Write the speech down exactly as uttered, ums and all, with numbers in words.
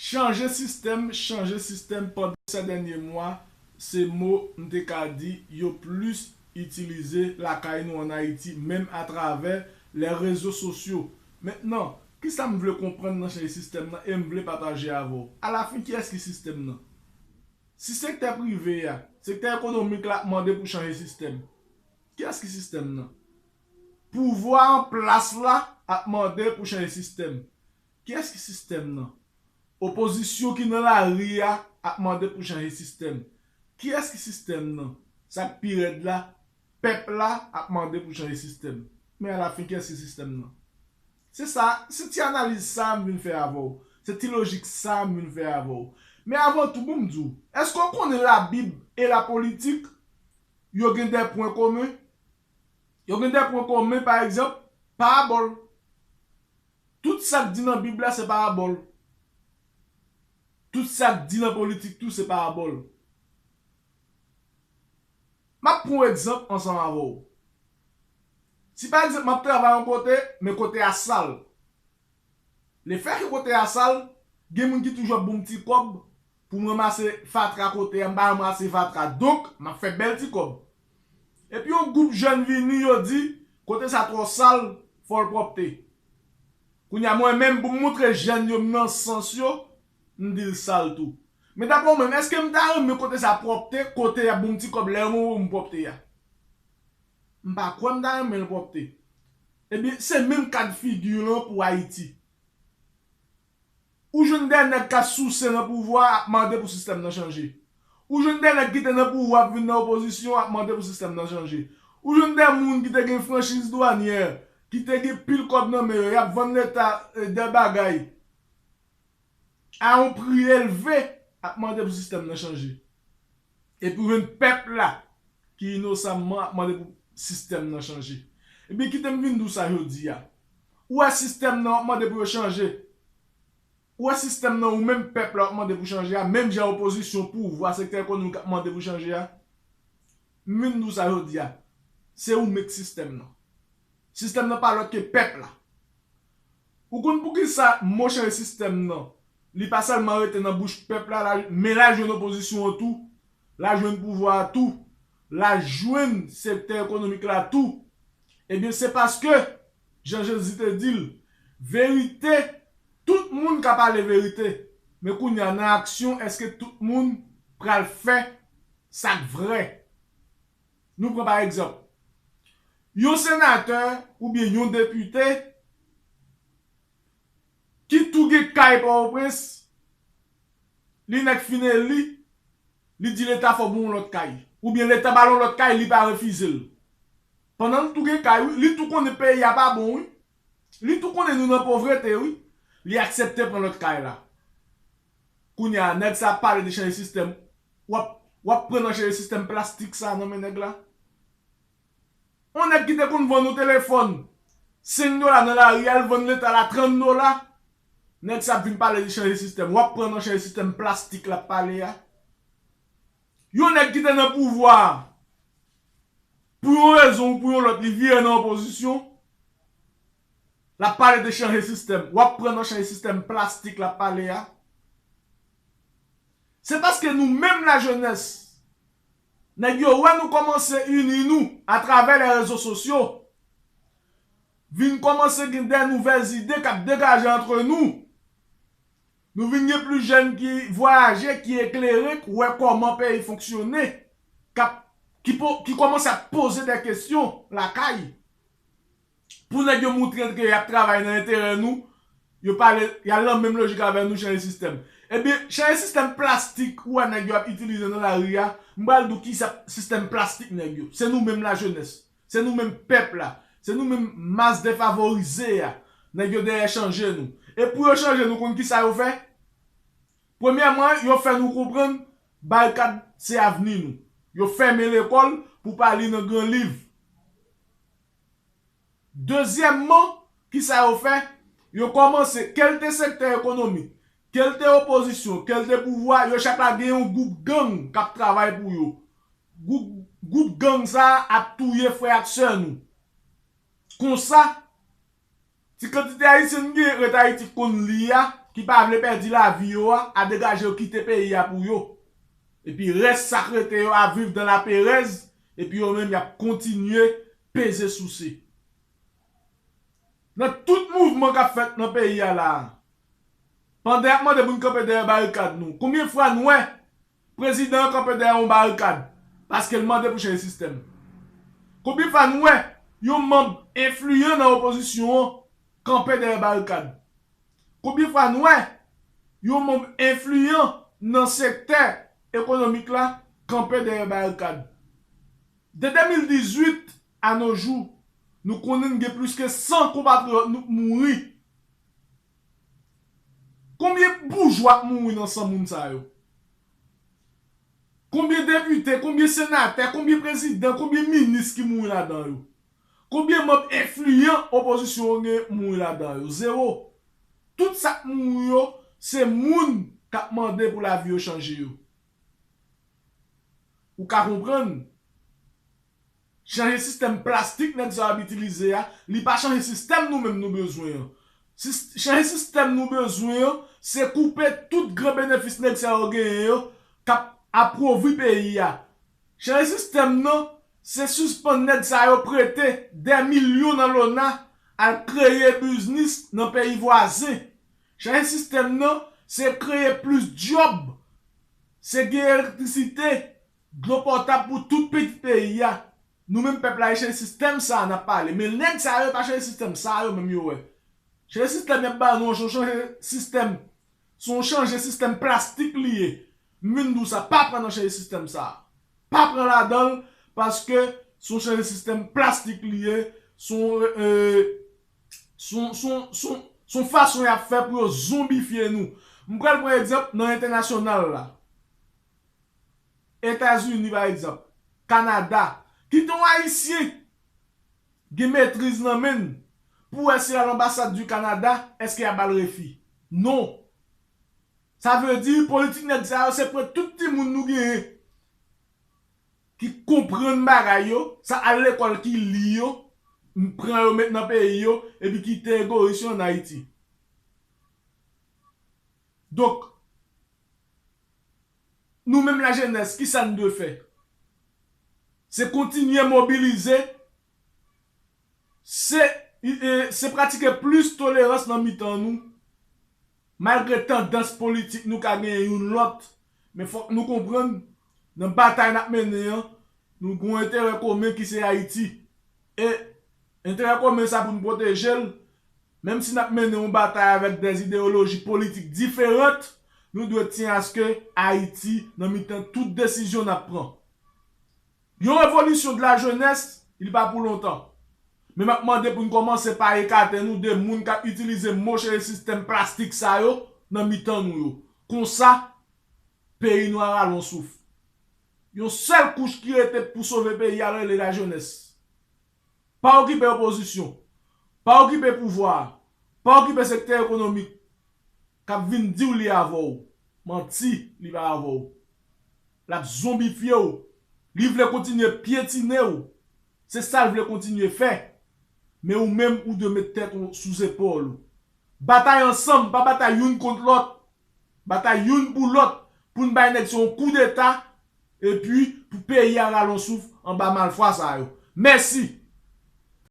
Chanje sistèm, chanje sistèm pandan sèt dènye mwa, se mo m te ka di yo plis itilize lakay nou ann Ayiti, menm atravè lè rezo sosyo. Mentnan, kisa m vle konprann nan chanje sistèm nan e m vle pataje avè w? Alafen, kiyès ki sistèm nan? Si sektè prive a, sektè ekonomik la ap mande pou chanje sistèm, kiyès ki sistèm nan? Pouvwa an plas la ap mande pou chanje sistèm, kiyès ki sistèm nan? Opozisyon ki nan lari a ap mande pou chanje sistèm, kiyès ki sistèm nan? Sa k pi rèd la, pèp la ap mande pou chanje sistèm. Men alafen, kiyès ki sistèm nan? Se sa, se ti analiz sa a m vin fè avè w. Se ti lojik sa a m vin fè avè w. Men avan tou, bon, m di w, èske w konnen Labib e lapolitik, yo gen de pwen komen? Yo gen de pwen komen, pa egzanp, parabòl. Tout sa k di nan Bib la, se parabòl. Tout sa k di nan politik tou, se parabòl. M ap pran yon egzanp ansanm avè w. Si pa egzanp, m ap travay yon kote, men kote a sal. Lefètke kote a sal, gen moun ki toujou ap ban m ti kòb pou m ranmase fatra kote a, m pa ranmase fatra. Donk, m ap fè bèl ti kòb. Epi yon gwoup jèn vini, yo di, kote sa twò sal, fò l pwòpte. Kounye a, mwen menm, pou m montre jèn yo m nan sans yo, m di l sal tou. Men daprè w menm, èske m ta renmen kote sa pwòpte, kote y ap ban m ti kòb lè yo mwen m pwòpte a? M pa kwè m ta renmen l pwòpte. Ebyen, se menm kad figi lan pou Ayiti. Ou jwenn de nèg k ap souse nan pouvwa a ap mande pou sistèm nan chanje. Ou jwenn de nèg ki te nan pouvwa ap vin nan opozisyon ap mande pou sistèm nan chanje. Ou jwenn de moun ki te gen franchiz dwanyè, ki te gen pil kòb nan men yo, y ap vann Leta, eh, de bagay a yon pri elve, ap mande pou sistèm nan chanje. Epi w jwenn pèp la ki inosamman ap mande pou sistèm nan chanje. Ebyen, kite m vin di w sa jodi a. Ou wè sistèm nan w ap mande pou yo chanje. Ou wè sistèm nan ou menm pèp la w ap mande pou chanje a, menm jan opozisyon, pouvwa, sektè ekonomik ap mande pou chanje a. M vin di w sa jodi a. Se ou menm k sistèm nan. Sistèm nan pa lòt ke pèp la. Ou konn poukisa mo chanje sistèm nan, li pa sèlman rete nan bouch pèp la, la, men l al jwenn opozisyon an tou, l al jwenn pouvwa a tou, l al jwenn sektè ekonomik la tou? Ebyen, se paske, jan Jezi te di l, verite, tout moun ka pale verite. Men kounye a, nan aksyon, èske tout moun pral fè sa k vrè? Nou pran pa egzanp, yon senatè oubyen yon depite ki tou gen kay Pòtoprens, li nèk fin eli, li di Leta fò ban yon lòt kay. Oubyen Leta ba l yon lòt kay, li pa refize l. Pandan l tou gen kay, wi, li tou konnen peyi a pa bon, wi. Li tou konnen nou nan povrete, wi. Li aksepte pran lòt kay la. Kounye a, nèg sa ap pale de chanje sistèm. W ap, w ap pran nan chanje sistèm plastik sa nan men nèg la. Yon nèg ki te konn vann yon telefòn senk dola nan lari a, l vann Leta la trant dola. Nèg sa ap vin pale de chanje sistèm. W ap pran nan chanje sistèm plastik l ap pale a. Yon nèg ki te nan pouvwa a, pou yon rezon ou pou yon lòt, li vire nan opozisyon, l ap pale de chanje sistèm. W ap pran nan chanje sistèm plastik l ap pale a. Se paske nou menm lajenès, nèg yo wè nou kòmanse ini nou atravè lè rezo sosyo, vin kòmanse gen de nouvèl zide k ap degaje antre nou. Nou vin gen plis jèn ki vwayaje, ki eklere, k wè kòman peyi fonksyone, k ap, ki po-, ki kòmanse ap poze de kesyon lakay. Pou nèg yo montre ke y ap travay nan enterè nou, yo pale, y al nan menm lojik avè nou, chanje sistèm. Ebyen, chanje sistèm plastik ou wè nèg yo ap itilize nan lari a, m pral di w kisa sistèm plastik nèg yo. Se nou menm lajenès. Se nou menm pèp la. Se nou menm mas defavorize a. Nèg yo dèyè chanje nou. E pou yo chanje nou, konn kisa yo fè? Premyèman, yo fè nou konprann barikad se avni nou. Yo fèmen lekòl pou pa li nan gran liv. Dezyèmman, kisa yo fè? Yo kòmanse, kèlte sektè ekonomik, kèlte opozisyon, kèlte pouvwa, yo chak la gen yon gwoup gang k ap travay pou yo. Gwoup, gwoup gang sa a ap touye frè ak sè nou. Konsa, ti kantite Ayisyen n gen ret Ayiti k konn li a, ki pa vle pèdi lavi yo a, a degaje yo kite peyi a pou yo. Epi rès sa k rete yo a viv dan laperèz, epi yo menm y ap kontinye peze souse. Nan tout mouvman k ap fèt nan peyi a la a, pandan y ap mande pou n kanpe dèyè barikad nou, konbyen fwa n wè prezidan an kanpe dèyè yon barikad paske l mande pou chanje sistèm? Konbyen fwa n wè yon manm enfliyan nan opozisyon an kanpe dèyè barikad? Konbyen fwa n wè yon manm enfliyan nan sektè ekonomik la kanpe dèyè barikad? De de mil dizuit a no jou, nou konnen n gen plis ke san konpatriyòt nou k mouri. Konbyen boujwa k mouri nan san moun sa yo? Konbyen depite, konbyen senatè, konbyen prezidan, konbyen minis ki mouri ladan yo? Konbyen manm enfliyan opozisyon an gen mouri ladan yo? Zewo. Tout sa k mouri yo, se moun k ap mande pou lavi yo chanje yo. Ou ka konprann? Chanje sistèm plastik nèg sa yo ap itilize a, li pa chanje sistèm nou menm nou bezwen an. Sis- chanje sistèm nou bezwen an, se koupe tout gran benefis nèg sa yo genyen yo, k ap apwovi peyi a. Chanje sistèm nan, se sispann nèg sa yo prete dè milyon nan lona al kreye biznis nan peyi vwazen. Chanje sistèm nan, se kreye plis djòb, se gen elektrisite, dlo potab pou tout pitit peyi a. Nou menm pèp la, e chanje sistèm sa a n ap pale. Men nèg sa yo pa chanje sistèm sa a yo menm yo wè. Chanje sistèm y ap ba nou an, se yon chanje sistèm. Se yon chanje sistèm plastik li ye. M vin di w sa, pa pran nan chanje sistèm sa a. Pa pran ladan l, paske se yon chanje sistèm plastik li ye. Se yon, e, se yon, se yon, se yon, se yon fason y ap fè pou yo zonbifye nou. M pral pran egzanp nan entènasyonal la. Etazini, pa egzanp, Kanada, kite yon Ayisyen gen metriz nan men n pou wè si l al anbasad di Kanada, èske y a ba l refi? Non. Sa vle di, politik nèg sa yo, se pran tout timoun nou genyen ki konprann bagay yo, sa al lekòl ki li yo, pran yo met nan peyi yo, epi kite egoyis yo ann Ayiti. Donk, nou menm lajenès, kisa n dwe fè? Se kontinye mobilize, se, e, se pratike plis tolerans nan mitan nou, malgre tandans politik nou ka genyen youn lòt, men fòk nou konprann, nan batay n ap mennen an, nou gen yon enterè komen ki se Ayiti. E enterè komen sa pou n pwoteje l, menm si n ap mennen yon batay avèk dè ideyoloji politik diferant, nou dwe tyen aske Ayiti nan mitan tout desizyon n ap pran. Yon révolution de la jeunesse, li pa pou lontan. Men m ap mande pou n kòmanse pa ekate nou de moun k ap itilize mo chanje sistèm plastik sa yo nan mitan nou yo. Konsa, peyi nou a rale yon souf. Yon sèl kouch ki rete pou sove peyi a rele lajenès. Pa okipe opozisyon. Pa okipe pouvwa a. Pa okipe sektè ekonomik k ap vin di w li avè w. Manti, li pa avè w. L ap zonbifye w. Li vle kontinye pyetine w. Se sa l vle kontinye fè. Men ou menm, ou dwe met tèt ou sou zepòl ou. Batay ansanm, pa batay youn kont lòt. Batay youn pou lòt, pou n bay nèg sa yon koudeta, epi pou peyi a rale yon souf anba malfwa sa yo. Mèsi.